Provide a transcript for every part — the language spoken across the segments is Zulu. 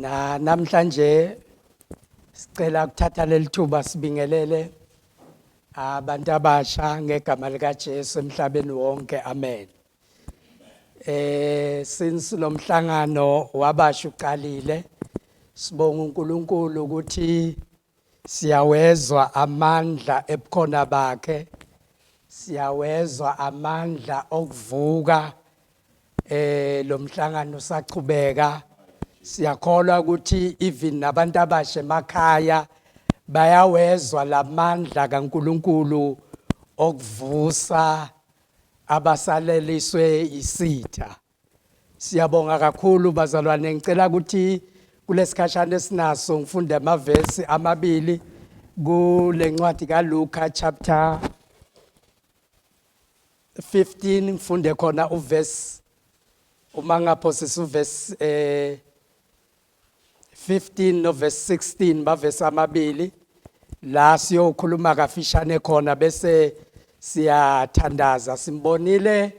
Na namhlanje sicela ukuthatha leli thuba sibingelele abantu abasha ngegama lika Jesu emhlabeni wonke. Amen. Since lo mhlangano wabasha uqalile, sibonga uNkulunkulu ukuthi siyawezwa amandla ebukhona bakhe, siyawezwa amandla okuvuka. Lo mhlangano usachubeka, siyakholwa ukuthi even nabantu abasha emakhaya bayawezwa lamandla kaNkulunkulu okuvusa abasaleliswe isitha. Siyabonga kakhulu, bazalwane. Ngicela ukuthi kulesikhashana esinaso ngifunde amavesi amabili kule ncwadi kaLuka chapter 15, ngifunde khona uverse, uma ngaphosisa, uverse 15 no verse 16, bavesi amabili la siyokhuluma kafishane khona bese siyathandaza. Simbonile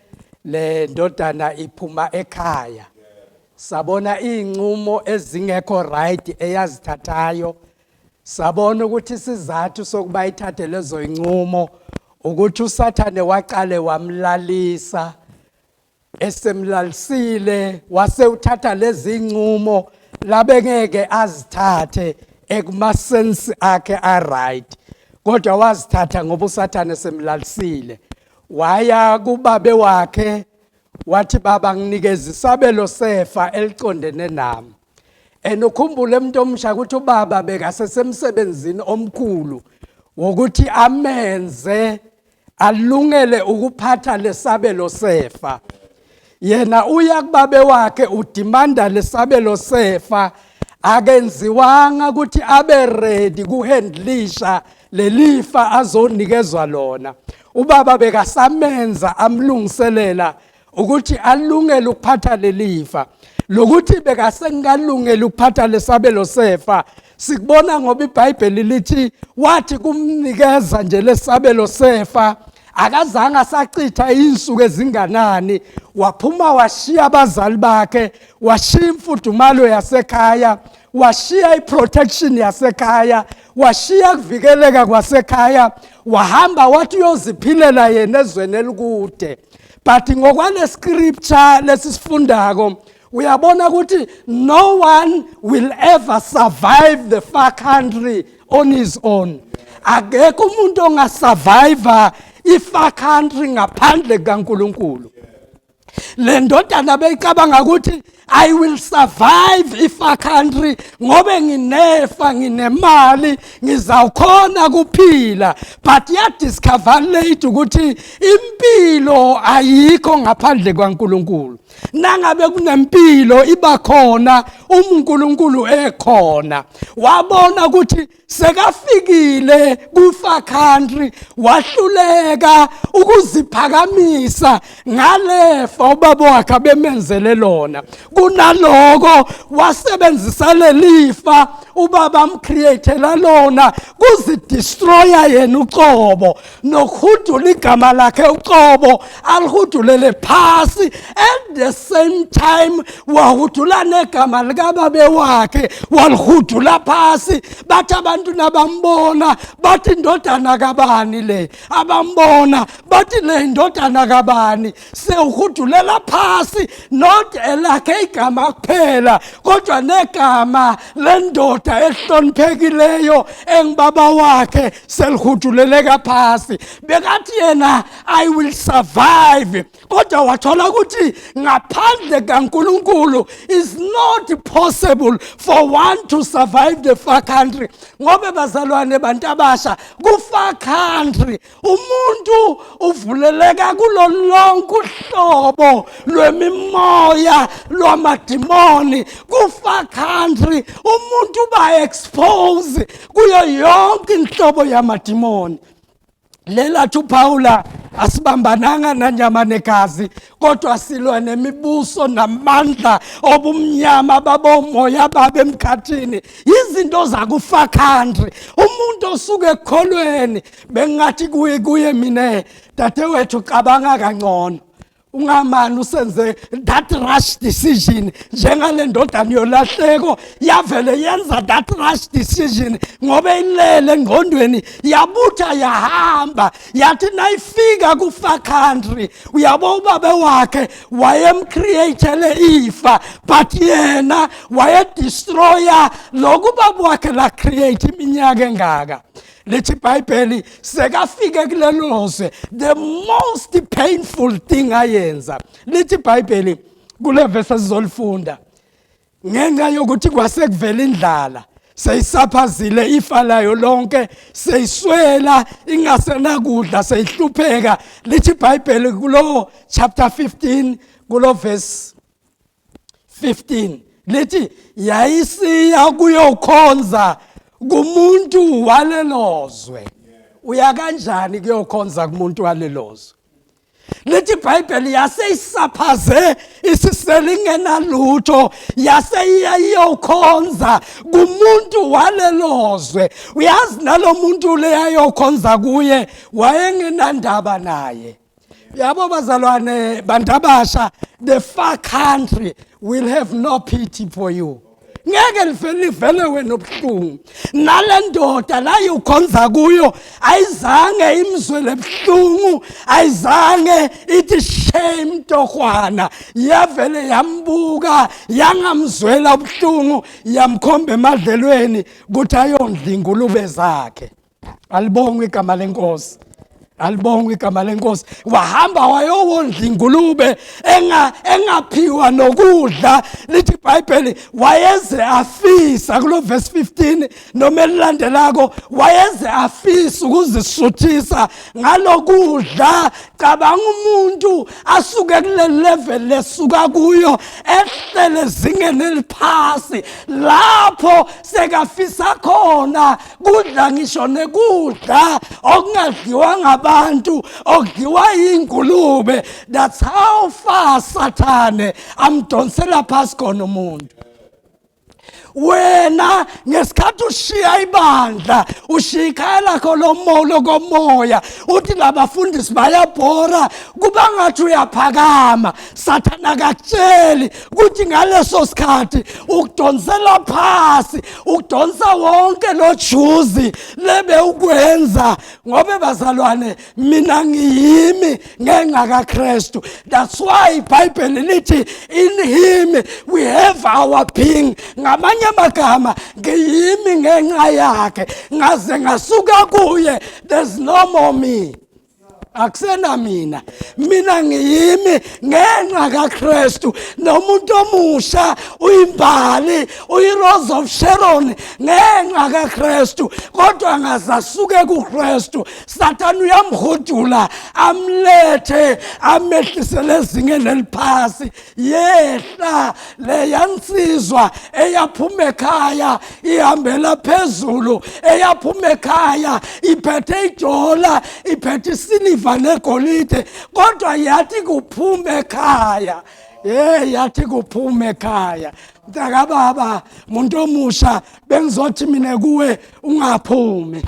le ndodana iphuma ekhaya, sabona izinqumo ezingekho right eyazithathayo, sabona ukuthi isizathu sokuba ithathe lezo inqumo ukuthi uSathane waqale wamlalisa. Esemlalisile wase uthatha lezi inqumo labengeke azithathe ekumasensi akhe a right, kodwa wazithatha ngoba uSathane semlalisile. Waya kubabe wakhe wathi, "Baba, nginikeza isabelo sefa elicondene nami." And ukhumbule, umuntu omusha, ukuthi ubaba bekasesemsebenzini omkhulu wokuthi amenze alungele ukuphatha lesabelo sefa. Yena uya kubabe wakhe, udemanda lesabelo sefa. Akenziwanga ukuthi abe ready kuhandlisha lelifa azonikezwa lona. Ubaba bekasamenza, amlungiselela ukuthi alungele ukuphatha lelifa. Lokuthi bekasengalungela ukuphatha lesabelo sefa sikubona ngoba iBhayibheli lithi wathi kumnikeza nje lesabelo sefa, akazange asachitha insuku ezinganani, waphuma, washiya abazali bakhe, washiya imfudumalo yasekhaya, washiya iprotection yasekhaya, washiya kuvikeleka kwasekhaya, wahamba wathi uyoziphilela yena ezweni elikude. But ngokwale scripture lesisifundako, uyabona ukuthi no one will ever survive the far country on his own. Akekho umuntu ongasurvive i-far country ngaphandle kukaNkulunkulu. Le ndodana beyicabanga ukuthi, "I will survive i-far country ngobe nginefa, nginemali, ngizawukhona kuphila." But yadiscover late ukuthi impilo ayikho ngaphandle kwaNkulunkulu. Nangabe kunempilo, iba khona uma uNkulunkulu ekhona. Wabona ukuthi sekafikile kufa country, wahluleka ukuziphakamisa ngalefa ubaba wakhe abemenzele lona. Kunaloko wasebenzisa lelifa ubaba amcreatela lona kuzidestroya yena ucobo nokuhudula igama lakhe ucobo, alihudulele phasi. At the same time wahudula negama likababe wakhe, walihudula phasi. Bathi abantu nabambona bathi, "Indodana kabani le?" Abambona bathi, "Le indodana kabani?" Sewuhudulela phasi not elakhe igama kuphela, kodwa negama lendoda ehloniphekileyo engibaba wakhe selihuduleleka phasi. Bekathi yena, "I will survive," kodwa wathola ukuthi ngaphandle kaNkulunkulu is not possible for one to survive the far country. Ngoba bazalwane, bantu abasha, ku-far country umuntu uvuleleka kulo lonke uhlobo lwemimoya, lwamadimoni. Ku-far country umuntu uba expose kuyo yonke inhlobo yamadimoni. Lelathi uPaula, asibambananga nanyama negazi, kodwa silwa nemibuso namandla obumnyama babomoya babe emkhathini. Izinto zakufa country. Umuntu osuke ekukholweni, bengathi kuye mina, "Dadewethu, cabanga kangcono." Ungamani usenze that rush decision njengale ndodana yolahleko yavele yenza that rush decision ngoba ilele engqondweni, yabutha yahamba, yathi nayifika ku-far country, uyabo, ubaba wakhe wayemcreatele ifa, but yena wayedestroya lokhu ubaba wakhe la create iminyaka engaka. Lithi iBhayibheli sekafike kulelo zwe, the most painful thing ayenza, lithi iBhayibheli kule verse esizolifunda, ngenxa yokuthi kwasekuvela indlala, seyisaphazile ifa layo lonke, seyiswela, ingasenakudla, seyihlupheka. Lithi iBhayibheli kulo chapter 15, kulo verse 15, lithi yayisiya kuyokhonza kumuntu walelozwe. Uya kanjani kuyokhonza kumuntu walelozwe? Lithi iBhayibheli yaseyisaphaze isisele ingenalutho, yaseyiyayokhonza kumuntu walelozwe. Uyazi, nalo muntu leyayokhonza kuye wayengenandaba naye. Yabo bazalwane, bantu abasha, the far country will have no pity for you. Ngeke livele livele wena obuhlungu. Nale ndoda la ukhonza kuyo ayizange imzwele buhlungu, ayizange ithi shame tohwana. Yavele yambuka, yangamzwela ubuhlungu, yamkhomba emadlelweni ukuthi ayondla ingulube zakhe. Alibongwe igama lenkosi, alibongwe igama lenkosi. Wahamba wayowondla ingulube engaphiwa nokudla. Lithi iBhayibheli wayeze afisa, kulo verse 15 noma elilandelako, wayeze afisa ukuzisuthisa ngalokudla. Cabanga umuntu asuke kule level lesuka kuyo, ehlele ezingeni eliphasi lapho sekafisa khona kudla ngisho nekudla okungadliwa ngabantu, okudliwa ingulube. That's how far Sathane amdonsela phasi khona umuntu. Wena ngesikhathi ushiya ibandla, ushiya ikhaya lakho lomolo komoya, uthi labafundisi bayabhora, kuba ngathi uyaphakama. Sathana akakutsheli ukuthi ngaleso sikhathi ukudonsela phasi, ukudonsa wonke lo juzi lebe ukwenza. Ngoba bazalwane, mina ngiyimi ngenxa kaKristu. That's why iBhayibheli lithi in him we have our being. Ngamanye amagama, ngiyimi ngenxa yakhe. Ngaze ngasuka kuye, there's no more me, akusena mina. Mina ngiyimi ngenxa kaKristu. Nomuntu omusha uyimbali, uyi-Rose of Sharon ngenxa kaKristu, kodwa ngazasuke kuKristu, Sathane uyamhudula, amlethe, amehlisele ezingeni eliphasi. Yehla leyansizwa eyaphuma ekhaya ihambela phezulu, eyaphuma ekhaya iphethe idola, iphethe isiliva negolide, kodwa yathi kuphuma ekhaya, hey, yathi kuphuma ekhaya. Mntakababa, muntu omusha, bengizothi mina kuwe ungaphumi,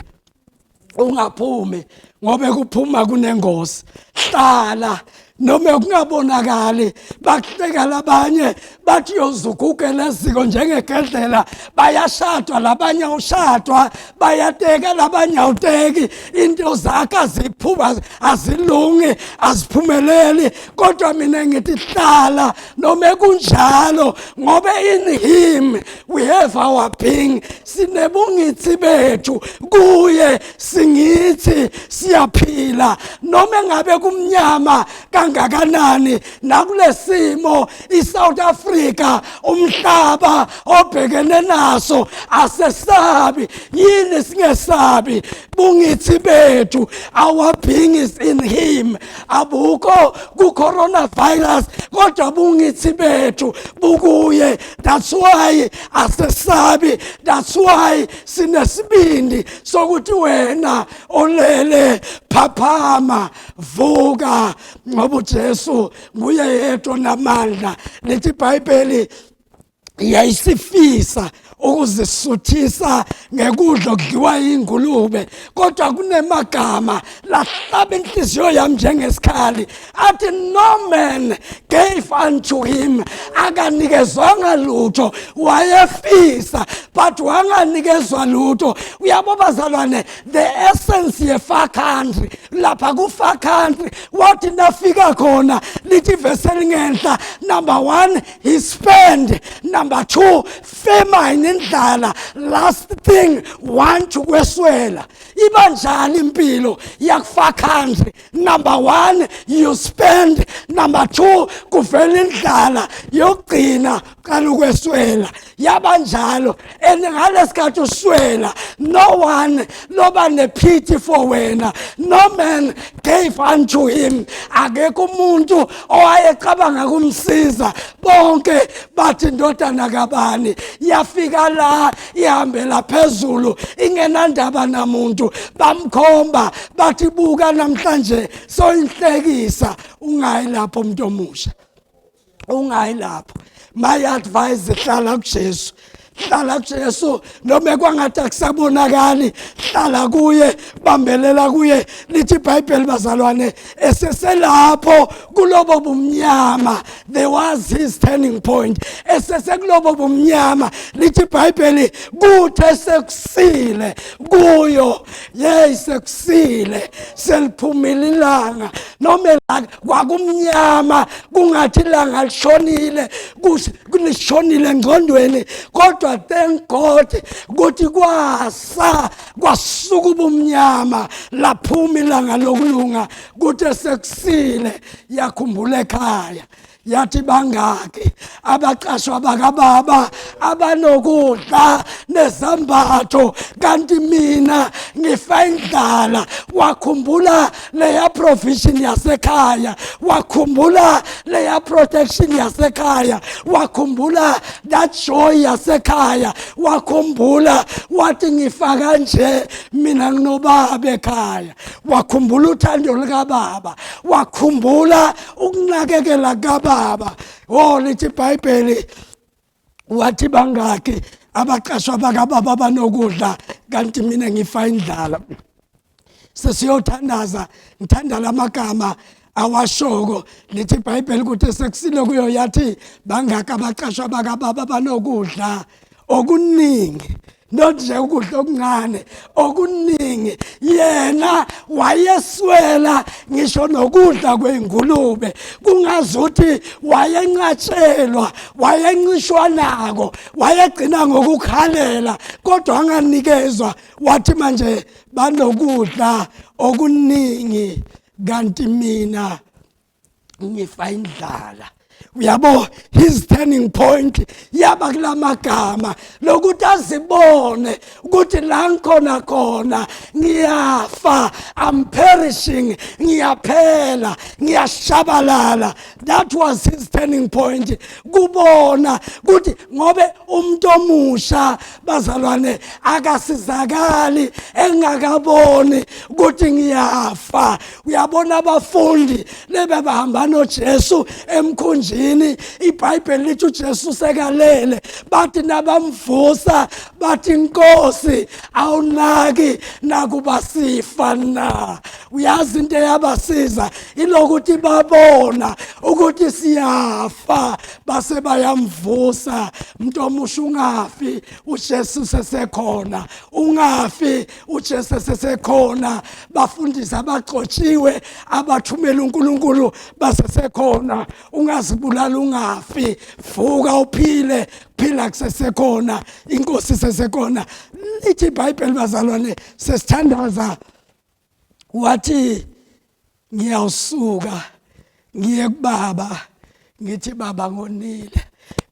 ungaphumi, ngoba kuphuma kunengozi. Hlala noma kungabonakali, bakuhleka labanye, bathi yozugugela eziko njengegedlela. Bayashadwa labanye, awushadwa, bayateka labanye, awuteki, into zakho aziphuma, azilungi, aziphumeleli. Kodwa mina ngithi hlala noma kunjalo, ngoba in him we have our being. Sinebungithi bethu kuye, singithi siyaphila noma engabe kumnyama kangakanani. Nakulesimo iSouth Africa, umhlaba obhekene naso, asesabi. Yini singesabi? Bungithi bethu, our being is in him. Abukho ku coronavirus, kodwa bungithi bethu bukuye. That's why asesabi, that's why sinesibindi sokuthi wena olele, phaphama, vuka, ngoba uJesu nguye yedwa namandla. Lithi iBhayibheli yayisifisa Ukuzisuthisa ngekudla okudliwa ingulube, kodwa kunemagama lahlaba inhliziyo yami njengesikhali, athi, "No man gave unto him." Akanikezwanga lutho. Wayefisa, but wanganikezwa lutho. Uyabo bazalwane, the essence ye-far country, lapha ku-far country, wathi nafika khona, lithi ivesi elingenhla, number one, he spend; number two, famine, indlala; last thing, want, ukweswela. Iba njani impilo yaku-far country? Number one, you spend; number two, kuvela indlala; yokugcina, qala ukweswela. Yabanjalo, and ngalesikhathi uswela, no one loba ne-pity for wena. No man gave unto him. Akekho umuntu owayecabanga kumsiza. Bonke bathi, "Indodana kabani yafika la ihambela phezulu ingenandaba namuntu?" Bamkhomba, bathi, "Buka namhlanje soyinhlekisa." Ungayi lapho, umuntu omusha, ungayi lapho. My advice, hlala kuJesu, hlala kuJesu, noma kwangathi akusabonakali, hlala kuye, bambelela kuye. Lithi iBhayibheli, bazalwane, eseselapho kulobo bumnyama, there was his turning point. Esesekulobo bumnyama, lithi iBhayibheli, kuthe sekusile kuyo, yey, sekusile, seliphumile ilanga, noma la kwakumnyama, kungathi ilanga lishonile, kulishonile engcondweni, kodwa thank God ukuthi kwasa, kwasuka ubumnyama, laphuma ilanga lokulunga. Kuthe sekusile, yakhumbula ekhaya, yathi, "Bangaki abaqashwa bakababa abanokudla nezambatho, kanti mina ngifa indlala?" Wakhumbula leya provision yasekhaya, wakhumbula leya protection yasekhaya, wakhumbula that joy yasekhaya. Wakhumbula, wathi, "Ngifa kanje, mina nginobaba ekhaya." Wakhumbula uthando likababa, wakhumbula ukunakekela kababa. Oh, lithi iBhayibheli, wathi, "Bangaki abaqashwa bakababa banokudla, kanti mina ngifa indlala?" Sesiyothandaza. Ngithanda lamagama awashoko. Lithi iBhayibheli, ukuthi sekusile kuyo, yathi, "Bangaka abaqashwa bakababa banokudla okuningi?" Not nje ukudla okuncane, okuningi. Yena wayeswela ngisho nokudla kwengulube. Kungazuthi wayenqatshelwa, wayencishwa nako, wayegcina ngokukhalela, kodwa anganikezwa. Wathi, "Manje banokudla okuningi, kanti mina ngifa indlala." Uyabo, his turning point yaba kulamagama lokuthi azibone ukuthi la ngikhona khona ngiyafa, I'm perishing, ngiyaphela, ngiyashabalala. That was his turning point, kubona ukuthi ngobe umuntu omusha, bazalwane, akasizakali engakaboni ukuthi ngiyafa. Uyabona, abafundi lebe bahamba noJesu emkhunjini, iBhayibheli lithi uJesu sekalele. Bathi nabamvusa, bathi, "Inkosi, awunaki nakuba sifa na?" Uyazi, into eyabasiza ilokuthi babona ukuthi siyafa, base bayamvusa. Umuntu omusha, ungafi, uJesu sesekhona. Ungafi, uJesu sesekhona. Bafundisi abagcotshiwe abathumela uNkulunkulu basesekhona. Ungazibulala, ungafi, vuka uphile, phila kusesekhona, inkosi sesekhona. Lithi iBhayibheli, bazalwane, sesithandaza, wathi, "Ngiyawusuka ngiye kubaba, ngithi, 'Baba, ngonile.'"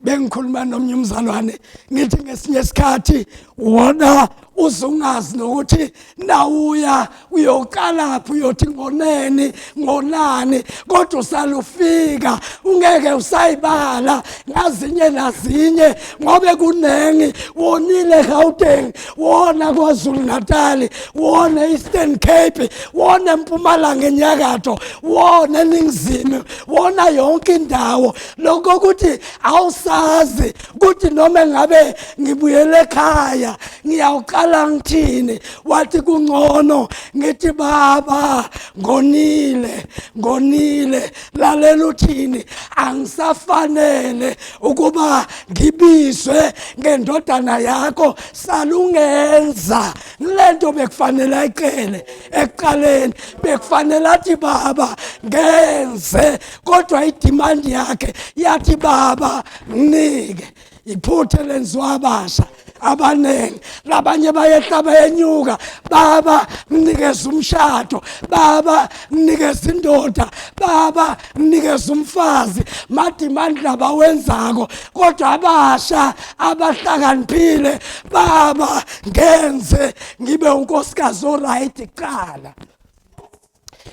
Bengikhuluma nomnye umzalwane, ngithi ngesinye isikhathi wona Uzungazi nokuthi nawuya uyoqalaphi, uyothi ngoneni ngonani, kodwa usalufika ungeke usayibala ngazinye nazinye ngobe kunengi. Wonile Gauteng, wona KwaZulu Natal, wona Eastern Cape, wona eMpumalanga, enyakatho, wona eningizimu, wona yonke indawo. Lokho ukuthi awusazi ukuthi noma ngabe ngibuyele ekhaya ngiyawuqala ngithini. Wathi kungcono ngithi, "Baba, ngonile, ngonile." Lalela, uthini? "Angisafanele ukuba ngibizwe ngendodana yakho, salungenza." Lento bekufanele ayicele ekuqaleni, bekufanele athi, "Baba, ngenze," kodwa idemand yakhe yathi, "Baba, nginike." Iphuthe lenziwa abasha abaningi. Labanye bayehla bayenyuka, "Baba, nginikeza umshado, baba, nginikeza indoda, baba, nginikeza umfazi." Mademand abawenzako, kodwa abasha abahlakaniphile, "Baba, ngenze ngibe unkosikazi oright kuqala,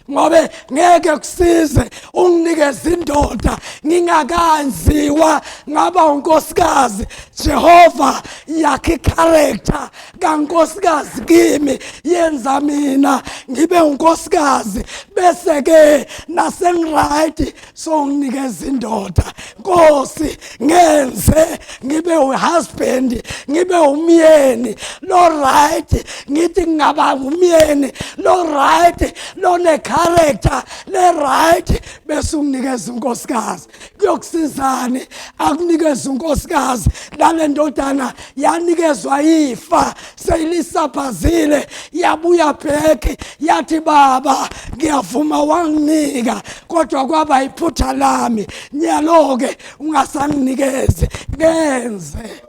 ngobe ngeke kusize unginikeze indoda ngingakanziwa ngaba unkosikazi. Jehova, yakhe icharacter kankosikazi kimi, yenza mina ngibe unkosikazi, bese ke nasengiright so nginikeza indoda. Nkosi, ngenze ngibe uhusband, ngibe umyeni lo right. Ngithi ngingaba umyeni lo right, lo ne character le right, bese unginikeza unkosikazi. Kuyokusizani akunikeza unkosikazi? Lale ndodana yanikezwa ifa seyilisaphazile, yabuya back yathi, "Baba, ngiyavuma wanginika, kodwa kwaba iphutha lami. Nyalo ke ungasanginikeze. Ngenze,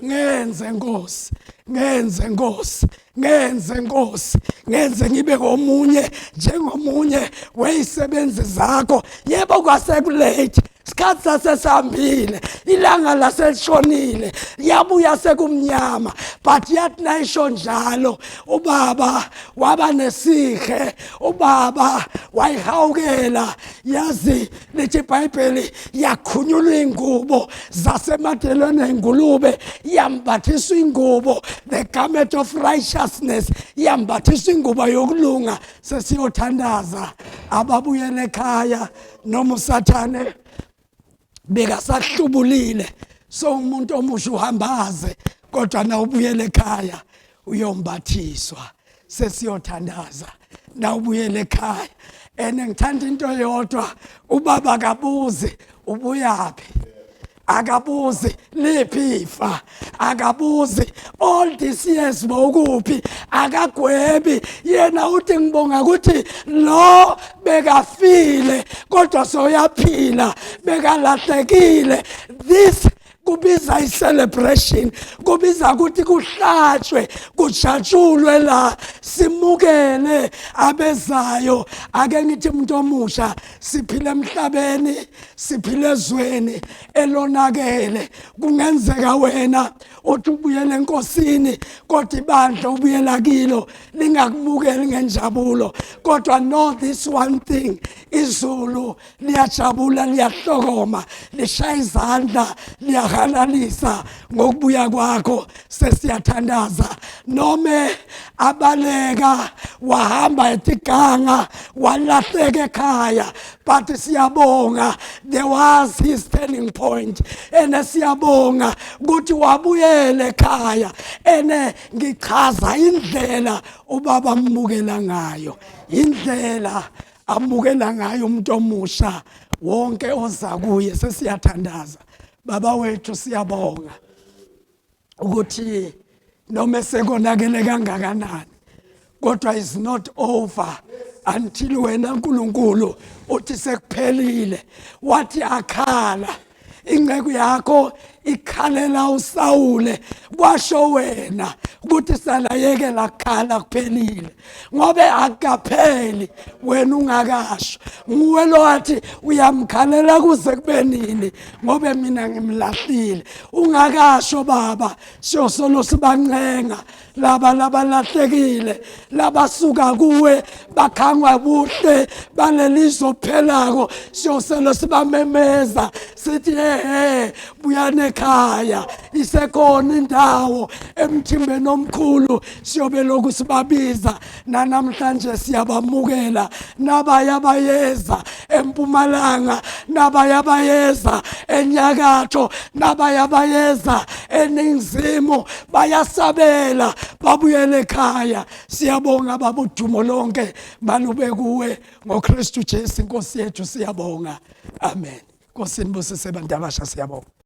ngenze Nkosi, ngenze Nkosi, ngenze Nkosi, ngenze ngibe ngomunye njengomunye weyisebenzi zakho." Yebo, kwasekulate, isikhathi sasesihambile, ilanga laselishonile, yabuya sekumnyama, but yathi nayisho njalo, ubaba waba nesihe, ubaba wayihawukela. Yazi lithi iBhayibheli yakhunyulwa ingubo zasemadelweni engulube, yambathiswa ingubo, the garment of righteousness, yambathiswa ingubo yokulunga. Sesiyothandaza ababuyele ekhaya noma usathane bekasahlubulile. So umuntu omusha uhambaze, kodwa na ubuyele ekhaya uyombathiswa. Sesiyothandaza na ubuyele ekhaya. Ene ngithanda into yodwa, ubaba kabuzi ubuyaphi, akabuzi liphi ifa, akabuzi all these years bowukuphi, akagwebi. Yena uthi, "Ngibonga ukuthi lo bekafile kodwa soyaphila, bekalahlekile." This kubiza i-celebration, kubiza ukuthi kuhlatshwe, kujatshulwe la, simukele abezayo. Ake ngithi umuntu omusha, siphile emhlabeni, siphile ezweni elonakele. Kungenzeka wena uthi ubuyele enkosini, kodwa ibandla ubuyela kilo lingakumukeli ngenjabulo. Kodwa know this one thing, izulu liyajabula, liyahlokoma, lishaya izandla, liyahalalisa ngokubuya kwakho. Sesiyathandaza. Nome abaleka wahamba etiganga, walahleka ekhaya, but siyabonga there was his turning point, ene siyabonga ukuthi wabuyela ekhaya. Ene ngichaza indlela ubaba amukela ngayo, indlela amukela ngayo umuntu omusha wonke oza kuye. Sesiyathandaza. Baba wethu, siyabonga ukuthi noma sekonakele kangakanani, kodwa is not over until wena uNkulunkulu uthi sekuphelile. Wathi akhala inceku yakho. Ikhalela uSawule, kwasho wena ukuthi salayekela kukhala kuphelile, ngobe akukapheli wena ungakasho. Nguwe lo wathi uyamkhalela kuze kube nini, ngobe mina ngimlahlile. Ungakasho baba, siyosolo sibancenga laba labalahlekile, labasuka kuwe bakhangwa buhle balelizwe phelako. Siyoselo sibamemeza sithi hehe, buyane ekhaya, isekhona indawo emthimbeni omkhulu. Siyobe lokhu sibabiza nanamhlanje, siyabamukela nabaya bayeza empumalanga, nabaya bayeza enyakatho, nabaya bayeza eningizimu, bayasabela babuyele ekhaya. Siyabonga baba, udumo lonke malube kuwe ngoKristu Jesu inkosi yethu. Siyabonga, amen. Nkosi nibusise bantu abasha, siyabonga.